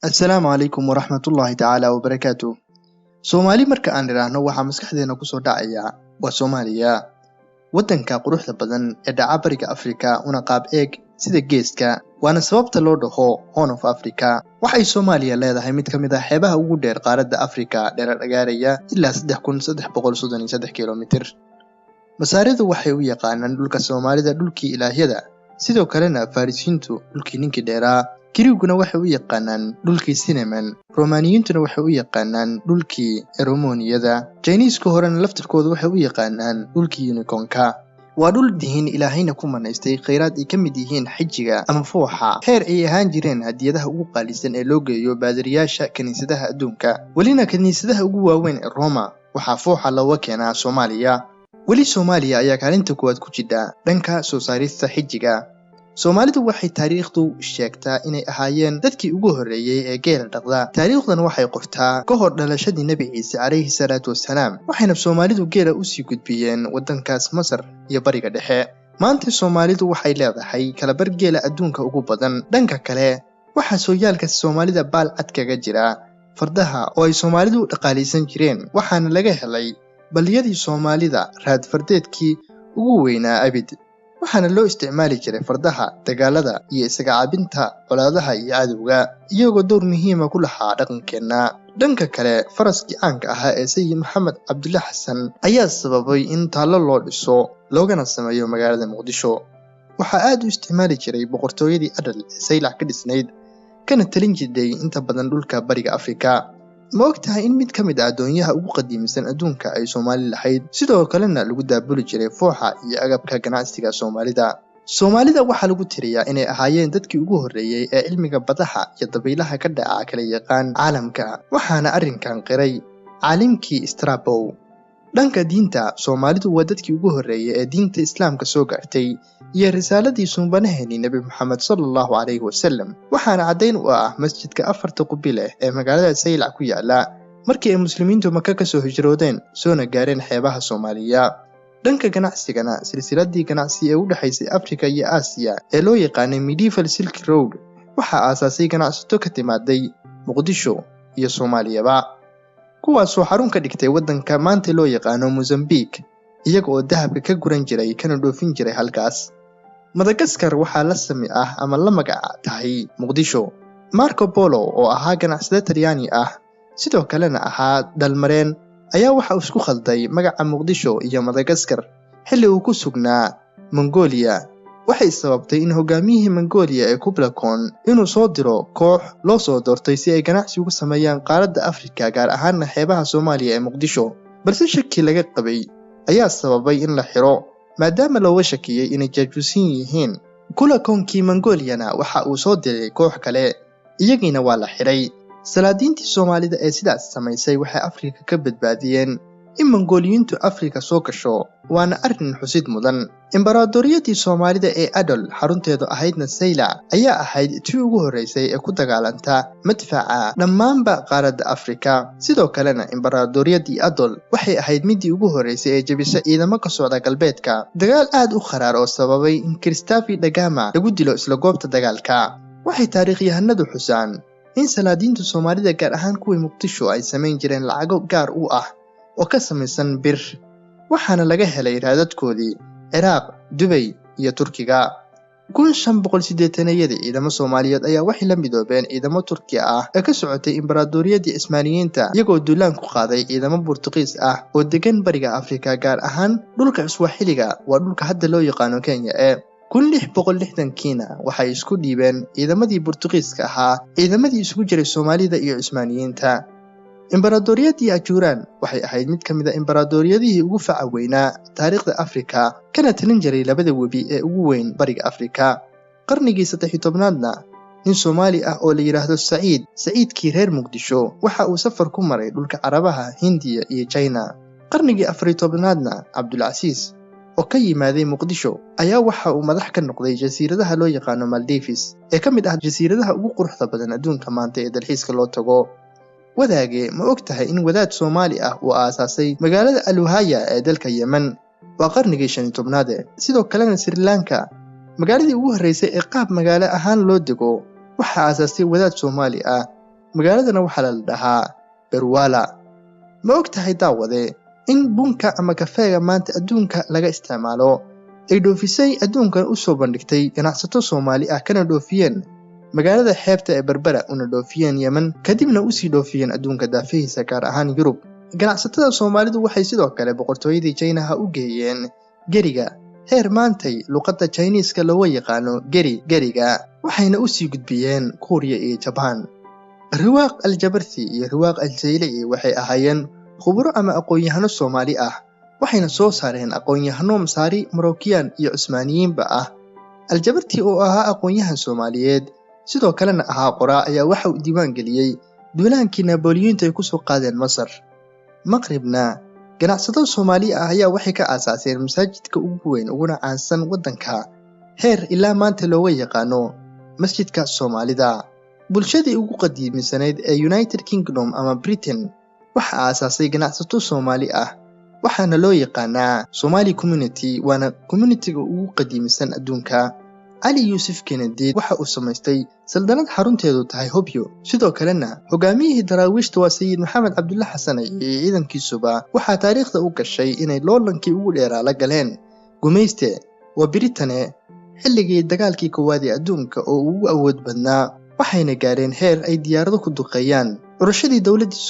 Assalaamu calaykum waraxmatullaahi tacaala wabarakaatu. Soomaali marka aan idhaahno, waxaa maskaxdeena kusoo dhacaya waa Soomaaliya, waddanka quruxda badan ee dhaca Bariga Afrika, una qaab eeg sida geeska, waana sababta loo dhaho Horn of Africa. Waxay Soomaaliya leedahay mid ka mid ah xeebaha ugu dheer qaaradda Afrika, dherer gaaraya ilaa 3333 kilomitir. Masaaridu waxay u yaqaanaan dhulka Soomaalida dhulkii ilaahyada, sidoo kalena Farisiintu dhulkii ninkii dheeraa, Giriiguna waxay u yaqaanaan dhulkii Cinnamon, Romaaniyiintuna waxay u yaqaanaan dhulkii Eromoniyada, Jayniisku horena laftirkoodu waxay u yaqaanaan dhulkii unicornka. Waa dhul dihin Ilaahayna ku manaystay khayraad ay ka mid yihiin xijiga ama fooxa, heer ay ahaan jireen hadiyadaha ugu qaalisan ee loo geeyo baadiriyaasha kiniisadaha adduunka. Welina kiniisadaha ugu waaweyn ee Roma waxaa fooxa looga keenaa Soomaaliya. Weli Soomaaliya ayaa kaalinta koowaad ku jidha dhanka soo saarista xijiga. Soomaalidu waxay taariikhdu sheegtaa inay ahaayeen dadkii ugu horreeyey ee geela dhaqda. Taariikhdan waxay qortaa ka hor dhalashadii Nebi Ciise calayhi salaatu wasalaam, waxayna Soomaalidu geela usii gudbiyeen waddankaas Masar iyo Bariga Dhexe. Maanta Soomaalidu waxay leedahay kalabar geela adduunka ugu badan. Dhanka kale, waxaa sooyaalka Soomaalida baal cad kaga jira fardaha oo ay Soomaalidu dhaqaalaysan jireen, waxaana laga helay balliyadii Soomaalida raad fardeedkii ugu weynaa abid, waxaana loo isticmaali jiray fardaha dagaalada iyo isaga caabinta colaadaha iyo cadowga, iyagoo door muhiima ku lahaa dhaqankeenna. Dhanka kale, faraskii caanka ahaa ee Sayid Maxamed Cabdulle Xasan ayaa sababay in taallo loo dhiso loogana sameeyo magaalada Muqdisho. Waxaa aad u isticmaali jiray boqortooyadii Adal ee Saylac ka dhisnayd, kana talin jiray inta badan dhulka Bariga Afrika. Ma og tahay in mid ka mid ah doonyaha ugu qadiimisan adduunka ay Soomaali lahayd, sidoo kalena lagu daabuli jiray fooxa iyo agabka ganacsiga Soomaalida? Soomaalida waxaa lagu tiriyaa inay ahaayeen dadkii ugu horreeyey ee cilmiga badaha iyo dabaylaha ka dhaca kala yaqaan caalamka, waxaana arrinkan qiray caalimkii Strabo. Dhanka diinta, Soomaalidu waa dadkii ugu horreeyey ee diinta Islaamka soo gaartay iyo risaaladii suubanaheeni Nebi Moxamed sala Allahu calayhi wasalam, waxaana caddayn u ah masjidka afarta qubi leh ee magaalada Saylac ku yaala, markii ay Muslimiintu Maka ka soo hijroodeen soona gaareen xeebaha Soomaaliya. Dhanka ganacsigana, silsiladii ganacsi ee u dhexaysay Afrika iyo Aasiya ee loo yaqaanay Medieval Silk Road waxaa aasaasay ganacsato ka timaaday Muqdisho iyo Soomaaliyaba, kuwaasoo xarun ka dhigtay waddanka maanta loo yaqaano Mozambique, iyaga oo dahabka ka guran jiray kana dhoofin jiray halkaas. Madagaskar waxaa la sami ah ama la magac tahay Muqdisho. Marco Polo oo ahaa ganacsade Talyaani ah, sidoo kalena ahaa dalmareen, ayaa waxa uu isku khalday magaca Muqdisho iyo Madagaskar xilli uu ku sugnaa Mongolia. Waxay sababtay in hogaamiyihii Mongolia ee Kublai Khan inuu soo diro koox loo soo doortay si ay ganacsi ugu sameeyaan qaaradda Afrika, gaar ahaana xeebaha Soomaaliya ee Muqdisho, balse shaki laga qabay ayaa sababay in la xiro, maadaama looga shakiyey inay jaajuusin yihiin. Kublai Khankii Mongoliana waxa uu soo diray koox kale, iyagiina waa la xiray. Salaadiintii Soomaalida ee sidaas samaysay waxay Afrika ka badbaadiyeen in Mongooliyiintu Afrika soo gasho, waana arrin xusid mudan. Imbaraadooriyadii Soomaalida ee Adol, xarunteedu ahaydna Saylac, ayaa ahayd tii ugu horreysay ee ku dagaalanta madfaca dhammaanba qaaradda Afrika. Sidoo kalena imbaraadooriyadii Adol waxay ahayd midii ugu horreysay ee jebisa ciidamo ka socda galbeedka, dagaal aad u kharaar oo sababay in Christafi Dhagama lagu dilo isla goobta dagaalka. Waxay taariikhyahanadu xusaan in salaadiinta Soomaalida, gaar ahaan kuwii Muqdisho, ay samayn jireen lacago gaar u ah oo ka samaysan bir, waxaana laga helay raadadkoodii Ciraaq, Dubay iyo Turkiga. 1580-yadii, ciidamo Soomaaliyeed ayaa waxay la midoobeen ciidamo Turki ah ee ka socotay Imbaraadooriyadii Cismaaniyiinta, iyagoo duulaan ku qaaday ciidamo Burtuqiis ah oo degan Bariga Afrika, gaar ahaan dhulka Iswaaxiliga, waa dhulka hadda loo yaqaano Kenya. Ee 1660-kiina waxay isku dhiibeen ciidamadii Burtuqiiska ahaa ciidamadii isugu jiray Soomaalida iyo Cismaaniyiinta. Imbaraadooriyadii Ajuuraan waxay ahayd mid ka mid a imbaraadooriyadihii ugu faca weynaa taariikhda Afrika, kana talin jiray labada webi ee ugu weyn Bariga Afrika. Qarnigii 13aadna, nin Soomaali ah oo la yidhaahdo Saciid, Saciidkii reer Muqdisho, waxa uu safar ku maray dhulka Carabaha, Hindiya iyo China. Qarnigii 14aadna, Cabdulcasiis oo ka yimaaday Muqdisho ayaa waxa uu madax ka noqday jasiiradaha loo yaqaano Maldives, ee ka mid ah jasiiradaha ugu quruxda badan adduunka maanta ee dalxiiska loo tago. Wadaage, ma og tahay in wadaad Soomaali ah uu aasaasay magaalada Aluhaya ee dalka Yemen? Waa qarnigii 15aade. Sidoo kalena Sri Lanka, magaaladii ugu horreysay ee qaab magaalo ahaan loo dego, waxaa aasaasay wadaad Soomaali ah. Magaaladana waxaa la dhahaa Berwala. Ma og tahay, daawade, in bunka ama kafeega maanta adduunka laga isticmaalo ay dhoofisay, adduunkan u soo bandhigtay ganacsato Soomaali ah, kana dhoofiyeen magaalada xeebta ee Berbera, una dhoofiyeen Yemen, kadibna usii dhoofiyeen adduunka daafihiisa, gaar ahaan Yurub? Ganacsatada Soomaalidu waxay sidoo kale boqortooyadii Jaynaha u geeyeen geriga, heer maantay luqadda Jiniiska looga yaqaano geri geriga, waxayna usii gudbiyeen Kuuriya iyo Jabaan. Riwaaq Aljabarti iyo Riwaaq Aljaylici waxay ahaayeen khuburo ama aqoon-yahano Soomaali ah, waxayna soo saareen aqoon-yahano Masaari, Marokiyaan iyo Cusmaaniyiinba ah. Aljabarti oo ahaa aqoon-yahan Soomaaliyeed, sidoo kalena ahaa qoraa, ayaa waxa uu diiwaan geliyey duulaankii Nabooliyiintu ay kusoo qaadeen Masar. Maqribna ganacsato Soomaali ah ayaa waxay ka aasaaseen masaajidka ugu weyn uguna caansan waddanka, heer ilaa maanta looga yaqaano Masjidka Soomaalida. Bulshadii ugu qadiimisanayd ee United Kingdom ama Britain waxa aasaasay ganacsato Soomaali ah, waxaana loo yaqaanaa Somali Community, waana communitiga ugu qadiimisan adduunka. Cali Yuusuf Kennedy waxa uu samaystay saldanad xarunteedu tahay Hobyo. Sidoo kalena hogaamiyihii Daraawiishta waa Sayid Maxamed Cabdulle Xasan iyo ciidankiisuba waxaa taariikhda u gashay inay loolankii ugu dheeraa la galeen gumayste waa Britane xilligii dagaalkii koowaad ee adduunka oo ugu awood badnaa, waxayna gaareen heer ay diyaarado ku duqeeyaan. Curashadii dowladdii